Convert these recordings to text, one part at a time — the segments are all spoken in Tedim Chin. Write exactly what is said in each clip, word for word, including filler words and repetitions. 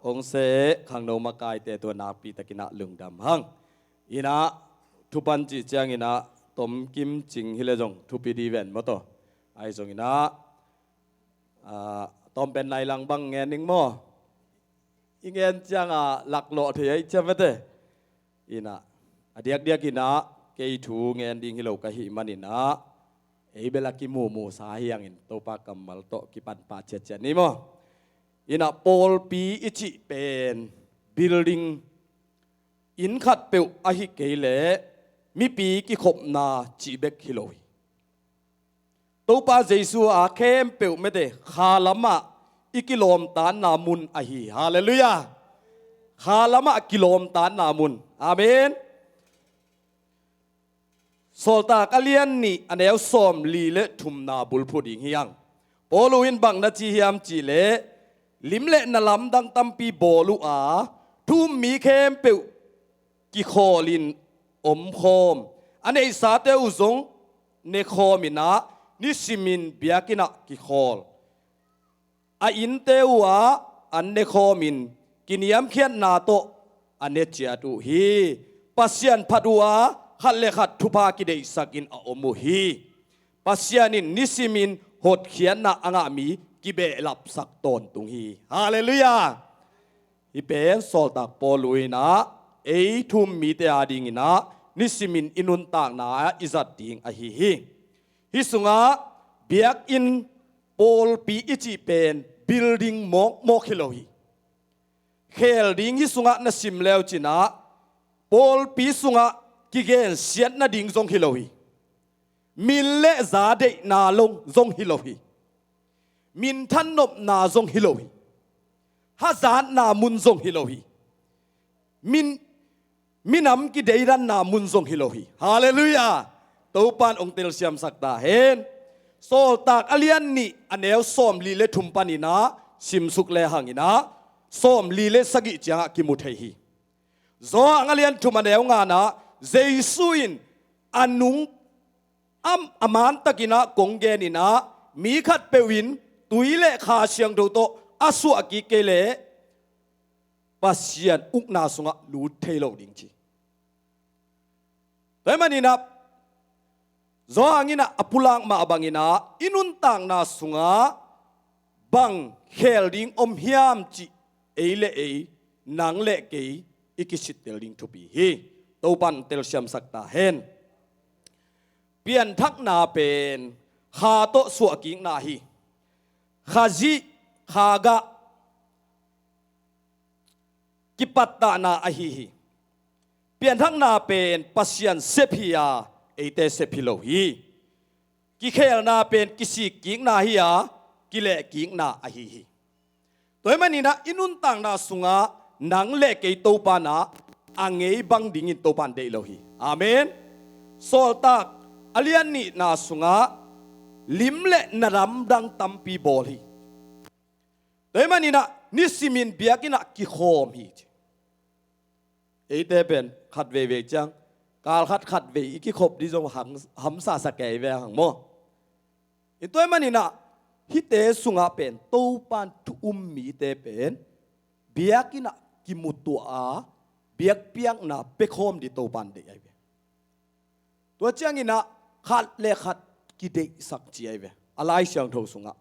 Hong seh khangno makaite tua nakpi takin ah lungdam hang. Inah thupan cih ciangin ah tomkim cing hi le zong thupi di ven maw taw. Ahi zongin ah, ah, tawm pen nai lang bang ngen ning maw? I ngen ciangah laklawh thei ahi ciam vete. Inah a diakdiak inah kei thu ngen ding hi lo ka hih manin ah ei bel a kimuhmuhsa hi hangin Topa kammal tawh kipan pah ciatciat ni maw? Inah pawlpi i cih pen building, inn khatpeuh ahi kei leh mipi kikhopna cih bek hi lo hi. Topa Jesu a khempeuh mete kha lamah i kilawmtatna mun ahi hi. Halleluiah. Kha lamah kilawmtatna mun. Amen. Sawltak a lian nih a neu sawmli le thumna bulphuh ding hi hang. Paulu in bang na ci hiam cih leh lim le na lamdang tampi bawl uh a, thu um mi khempeuh kikhawlin omkhawm, a neihsate uh zong nekhawm inah nisimin biakinn ah kikhawl. A innte uh ah an nekhawmin kiniamkhiatna tawh a ne ciat uh hi. Pasian phat uh a khat le khat thupha kideihsakin a om uh hi. Pasian in nisimin hotkhiatna a ngah mi kibehlapsak tawntung hi. Halleluiah. Hih pen sawltak Paulu inah ei thu um mite adingin ah nisimin i nuntakna ah i zat ding ahi hi. Hih sungah biakinn, pawlpi i cih pen building mawkmawk hi lo hi. Khel ding hih sungah na sim leu cinah pawlpi sungah kigensiat nading zong hi lo hi. Min le za deihna long zong hi lo hi. Min thannopna zong hi lo hi. Hazatna mun zong hi lo hi. Min, minam kideidanna mun zong hi lo hi. Halleluiah. Topan ong telsiamsak ta hen. Sawltak a lian nih a neu sawmli le thum paninah simsuk le hanginah sawmli le sagih ciangah kimu thei hi. Zawhang a lian thum a neu nganah Jesu in a nung a, a mantakinah kong geninah mi khatpeuh in tui le Kha Siangtho tawh a suah kik kei leh Pasian ukna sungah lut thei lo ding ci. Tua ahih maninah Zawhang inah a pulak mah banginah i nuntakna sungah bang khel ding om hiam cih ei le ei, nang le kei i kisittel ding thupi hi. Topan telsiamsak ta hen. Pianthakna pen kha tawh suahkikna hi. Khazih, khagah kipattahna ahi hi. Pianthakna pen Pasian sep hi a, eite sep hi lo hi. Kikhelna pen kisikkikna hi a, kilehkikna ahi hi. Tua ahih maninah i nuntakna sungah nang le kei Topa nah a ngei bang dingin Topan deih lo hi. Amen. Sawltak a lian nihna sungah lim le na lamdang tampi bawl hi. Tua ahih maninah nisimin biakinnah kikhawm hi ci. Eite pen khat veivei ciang kal khat khat vei i kikhop dih zong ham, hamsa sa kei ve hang maw? I tua ahih maninah hihte sungah pen Topan thu um mite pen biakinnah kimutuah a biakpiakna piakhawm dih Topan deih ahi ve. Tua cianginah khat le khat kideihsak ci ahi ve. A Lai Siangtho sungah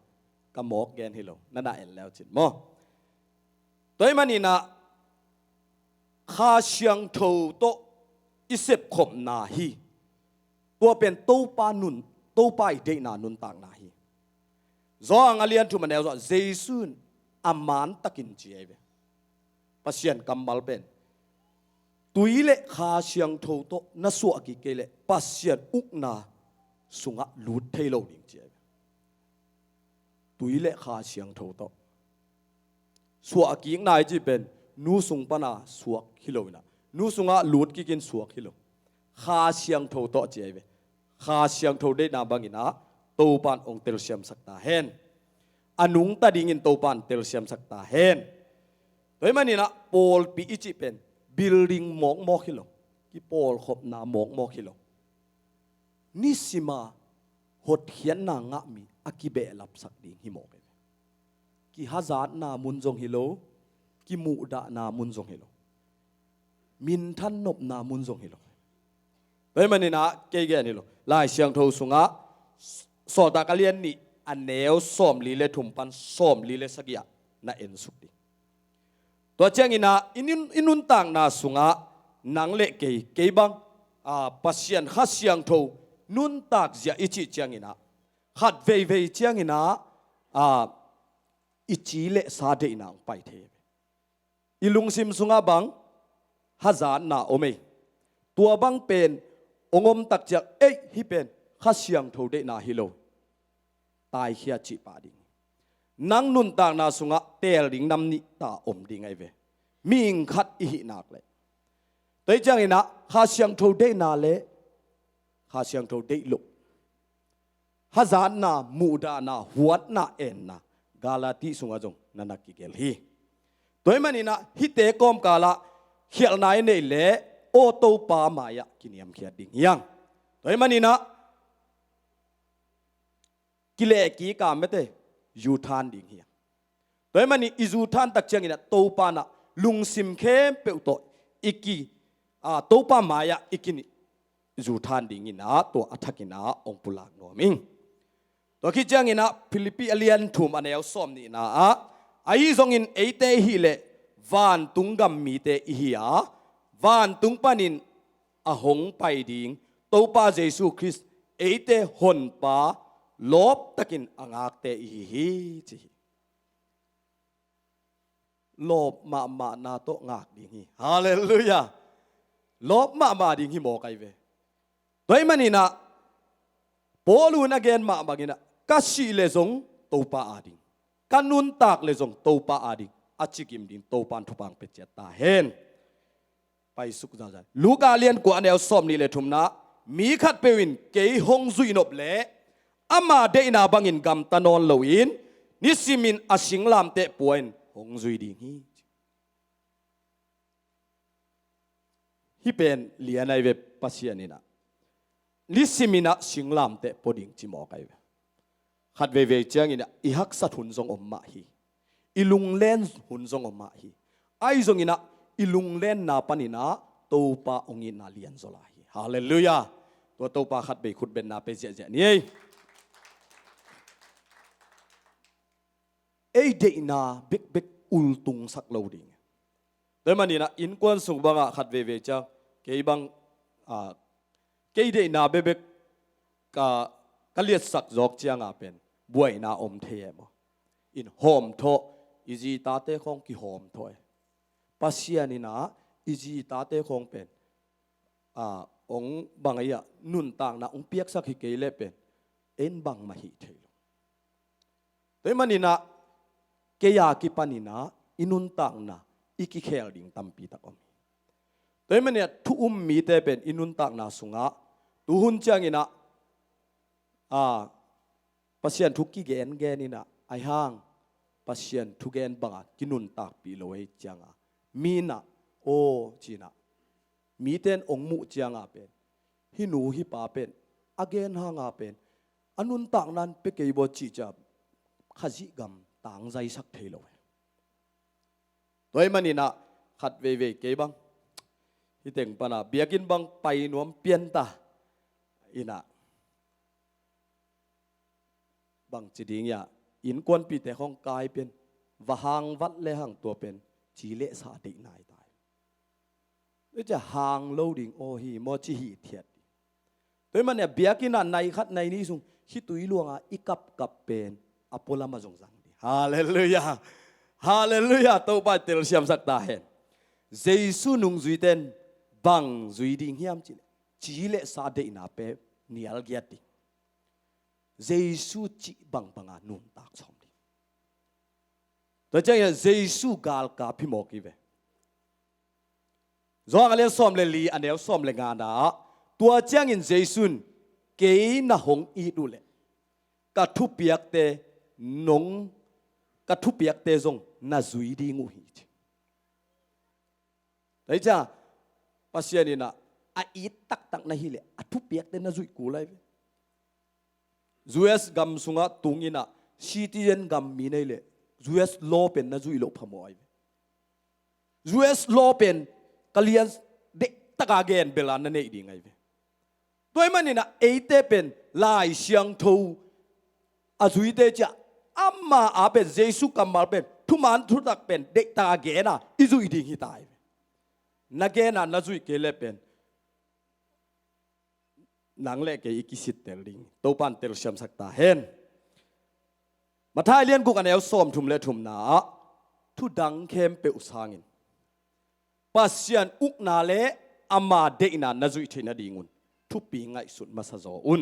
ka mawk gen hi lo, na na en leu cin maw? Tua ahih maninah Kha Siangtho tawh i sepkhopna hi. Tua pen Topa nun, Topa i deihna nuntakna hi. Zawhang a lian thum a neu zawh Jesu in a mantakin ci ahi ve. Pasian kammal pen tui le Kha Siangtho tawh na suah kik kei leh Pasian ukna sungah lut thei lo ding ci ahi ve. Tui le Kha Siangtho tawh suahkikna i cih pen nu sung pana suak hi lo inah, nu sungah lut kikin suak hi lo. Kha Siangtho tawh ci ahi ve. Kha Siangtho deihna banginah Topan ong telsiamsak ta hen. A nungta dingin Topan telsiamsak ta hen. Tua ahih maninah pawlpi i cih pen building mawkmawk hi lo. Kipawlkhopna mawkmawk hi lo. Nisima hotkhiatna ngah mi a kibehlapsak ding hi mawk hi ve. Kihazatna mun zong hi lo, kimuhdahna mun zong hi lo, minthan nopna mun zong hi lo. Tua ahih manin ah kei gen hi lo, Lai Siangtho sungah Sawltak a lian nih a neu sawmli le thum pan sawmli le sagih ah na ensuk ding. Tua ciangin ah i nun-, i nuntakna sungah nang le kei, kei bang, ah, Pasian Kha Siangtho nuntak zia i cih ciangin ah, khat veivei ciangin ah, ah, i ci le sa deihna hong pai thei. I lungsim sungah bang, hazatna om ei. Tua bang pen hong om tak ciang, ei, hih pen Kha Siangtho deihna hi lo, taikhia cih pah ding. Nang nuntakna sungah teel ding nam nih ta om ding ahi ve. Mihing khat i hih nak leh. Tua ahih ciangin ah Kha Siangtho deihna le Kha Siangtho deih loh, hazatna, muhdahna, huatna, enna, Galati sungah zong na na kigelh hi. Tua ahih manin ah hihte kawmkal ah khialhna i neih leh, aw, Topa mai-ah kiniamkhiat ding hi hang. Tua ahih manin ah kilehkik a, mete, zuthan ding hi hang. Tua ahih manin i zuthan tak ciangin ah Topa in ah lungsim khempeuh tawh i ki, a, Topa mai-ah i ki, zuthan dingin ah tua a thakin ah hong pulak nuam ing. Tua khit ciangin ah Philippi a lian thum a neu sawmnihna ah, ahi zongin eite i hih leh vantung gam mite i hi a, vantung panin a hong pai ding Topa Jesu Khrist, eite Honpa, lawp takin a ngakte i hi hi, ci hi. Lawp mahmahna tawh ngak ding hi. Halleluiah. Lawp mahmah ding hi mawk ahi ve. Tua ahih manin ah Paul in a gen mah bangin ah, ka sih leh zong Topa ading, ka nuntak leh zong Topa ading, a cikim ding Topa in thupha hong pia ciat ta hen. Paisuk zazai. Luka lian kua a neu sawmnih le thumna, mi khatpeuh in kei hong zuih nop leh ama deihna bangin gamta nawn loin, nisimin a singlamteh pua in hong zui ding hi. Hih pen lian ahi ve, Pasian in ah nisimin ah singlamteh pua ding ci mawk ahi ve. Khat veivei ciangin ah i haksat hun zong om mah hi. I lunglen hun zong om mah hi. Ahi zongin ah i lunglenna panin ah Topa hong itna lianzaw lai hi. Halleluiah. Tua Topa khat vei khutbetna pe ziahziah ni ei. Ei deihna bekbek ultungsak lo ding. Tua ahih manin ah innkuan sung bangah khat veivei ciang, kei bang, ah, kei deihna bekbek ka, ka liatsak zawk cianga pen buaina om thei e maw. In hawmthawh, i zi i tate khawng kihawmthawh e. Pasian in ah i zi i tate khawng pen, a, hong bang ahi ah, nuntakna hong piaksak hi kei leh pen, en bangmah hih thei lo. Tua ahih manin ah kei a kipanin ah i nuntakna i kikhel ding tampi tak om hi. Tua ahih manin ah thu um mite pen i nuntakna sungah tuhun ciangin ah, a, Pasian thu kigengen in ah, ahi hang Pasian thugen banga kinuntakpih lo ahi cianga, mi in ah, aw, ci-in ah, mite in hong muh cianga pen, hih nu hih pa pen a gen hanga pen a nuntakna in pia kei baw cih ciang Khazih gam tangzaisak thei lo hi. Tua ahih manin ah khat veivei kei bang, hih teng pana biakinn bang pai nuam pian ta in ah, bangci ding hiam, innkuanpihte khawng kai pian, va hang vat lehang tua pen ci le sa deihna hi ta hi. Tua ciang hang lo ding aw hi maw ci hithiat ding. Tua ahih manin ah biakinn ah nai khat nai nih sung khitui luanga i kapkap pen a pualam ah zong zang ding. Halleluiah. Halleluiah. Topa in telsiamsak ta hen. Jesu nungzuite in bang zui ding hiam cih leh, ci le sa deihna pe nial giat ding. Jesu cih bangbanga nuntak sawm ding. Tua ciangin Jesu galkap hi mawk hi ve. Johan a lian sawm le li a neu sawm le ngana ah, tua ciangin Jesu in, kei na hong it uh leh ka thupiakte nong, ka thupiakte zong na zui ding uh hi, ci. Tua hi ciang Pasian in ah a it taktak na hih leh a thupiakte na zuih kul ahi ve. U S gam sungah tung in ah citizen gam mi na hih leh U S law pen na zuih loh phamawh ahi ve. U S law pen ka lian deihtakin gen bel a na neih ding ahi ve. Tua ahih manin ah eite pen Lai Siangtho a zuite ciang ama a pen Jesu kammal pen thuman thutak pen deihtakin gen a i zuih ding hi ta hi ve. Na gen a na zuih kei leh pen nang le kei i kisittel ding. Topa'n telsiamsak ta hen. Matthai lian guk a neu sawmthum le thumna ah thu dang khempeuh sangin Pasian ukna le ama deihna na zuih theih nadingun thupi ngaihsut masa zaw un.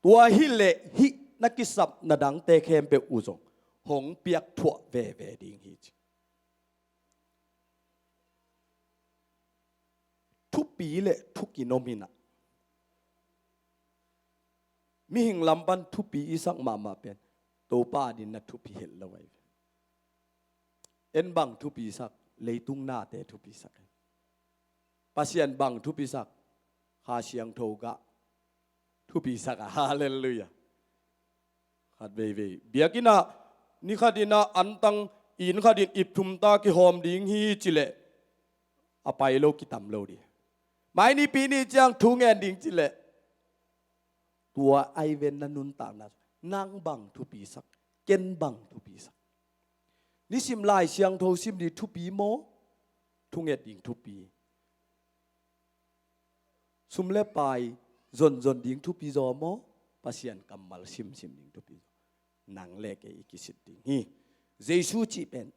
Tua hileh hih na kisapna dangte khempeuh uh zong hong piakthuah veve ding hi ci. Thupi le thukin om hi na. Mihing lam pan thupi i sak mahmah pen Topa adingin na thupi het lo ahi ve. En bang thupi sak? Leitung nate thupi sak. Pasian bang thupi sak? Kha Siangtho gah thupi sak a. Halleluiah. Khat veivei biakinn ah ni khatin ah antang inn khatin ip thum ta kihawm ding hi ci leh a pai lo kitam lo ding. Mai Nipi ni ciang thu ngen ding ci leh tua ahi ve na nuntakna. Nang bang thupi sak? Ken bang thupi sak? Nisim Lai Siangtho sim ding thupi maw? Thunget ding thupi? Sum le pai zonzon ding thupi zaw maw? Pasian kammal simsim ding thupi zaw? Nang le kei i kisit ding hi. Jesu cih pen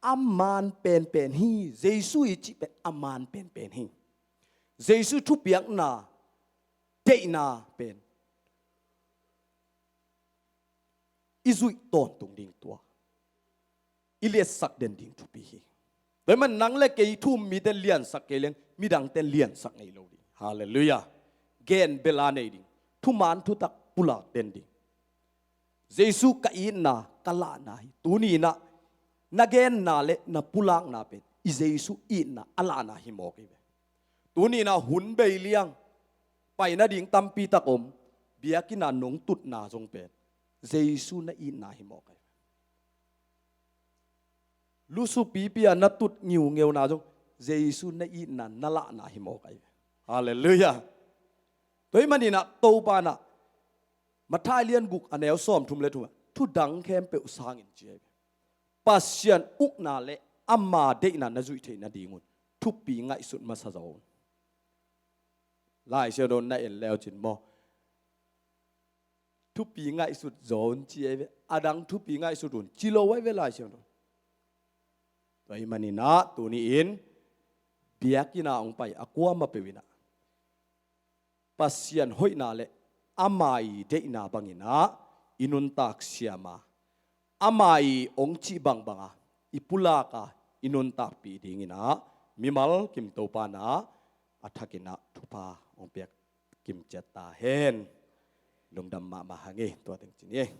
a man penpen hi. Jesu i cih pen a man penpen hi. Jesu thupiakna, deihna pen i zuih tawntung ding, tua i liatsak den ding thupi hi. Tua ahih man nang le kei thu um mite liansak kei leng midangte liansak ngei lo ding. Halleluiah. Gen bel a nei ding. Thuman thutak pulak den ding. Jesu ka itna, ka lahna hi. Tuni in ah na genna le na pulakna pen i Jesu itna, a lahna hi mawk hi ve. Tuni in ah hun bei liang, pai nading tampi tak om, biakinn ah nong tutna zong pen Jesu na itna hi mawk hi ve. Lusupipi ah na tut ngiungeuna zong Jesu na itna, na lahna hi mawk ahi ve. Halleluiah. Tua ahih manin ah Topa in ah Matthai lian guk a neu sawmthum le thum ah thu dang khempeuh sangin ci ahi ve. Pasian ukna le ama deihna na zuih theih nadingun thupi ngaihsut masa zaw un. Lai Siangtho na en leucin maw, thupi ngaihsut zaw un ci ahi ve. A dang thupi ngaihsut un ci lo ahi ve Lai Siangtho. Tua ahih manin ah tuni-in biakinn ah hong pai a kuamah peuh in ah Pasian hoihna le ama i deihna bangin ah i nuntak siam a, ama i hong cih bangbang a i pulak a i nuntakpih dingin ah mimal kim Topa in ah a thakin ah thupha hong piak kim ciat ta hen. Lungdam mahmah hang ei, tua teng ci ni ei.